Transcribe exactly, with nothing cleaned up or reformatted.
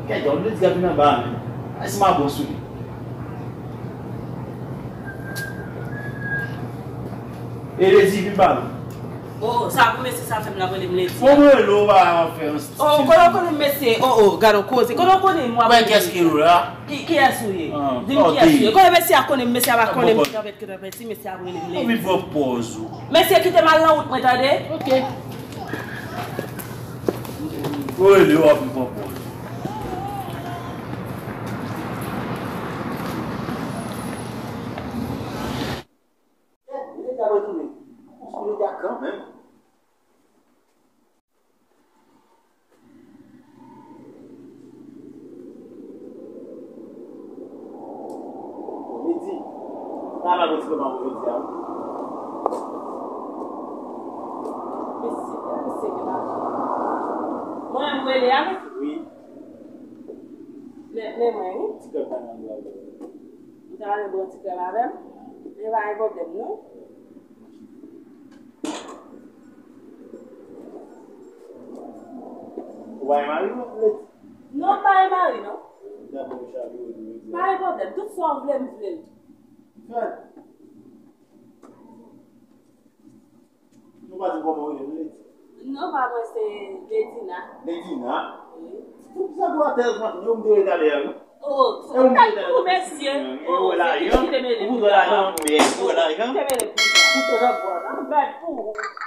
Kèt, yon ledi ap vin anba a menm. Ay, si m a bon sou li. E ledi, vin ba nou. Oh, sa pou mesye sa fè m la, rele m ledi. Bon, mwen rele w, pa fè yon stil. Oh, kote w konnen mesye? Oh, oh, gade yon koze. Kote w konnen mwen? Mwen, kiyès ki ou la? Ki, kiyès ou ye? Ah, di m kiyès ou ye. Kote mesye a konnen m, mesye a pa konnen m, ki tanpèt, ki tanpèt, si mesye a rele m ledi. Ou vin pran pòz ou. Mesye, kite m al nan wout mwen, tande? Ok. Ou rele, w ap vin pran pòz. Leta retounen. Ou sou leta kanmenm. Bon, Ledi, sa va bon ti kòman pou jodi a, wi. Mesye, mesye, mesye. Mwen, mwen rele a, mesye. Wi. Men, men mwen, wi. Ti kòb pa nan dwa, wi. Ou ta renmen pran ti krèm avè m? Men pa gen pwoblèm, non. Ou pa gen mari, non, Ledi? Non, m pa gen mari, non. Dakò, m chale w, Ledi. Pa gen pwoblèm. Tout sa w vle, m vle l. Fè. Nou pa di kòman w rele, Ledi? Non, pa mwen, se Ledina. Ledina? Wi. Poukisa gwo atè yo m te rele talè a, wi? Oh, e ou m te rele talè a, wi? Mesye. E ou wè lajan? Ou wè lajan? Ou wè lajan? Te mele pou sa. Ou te rele pou sa. Ou te rele pou sa.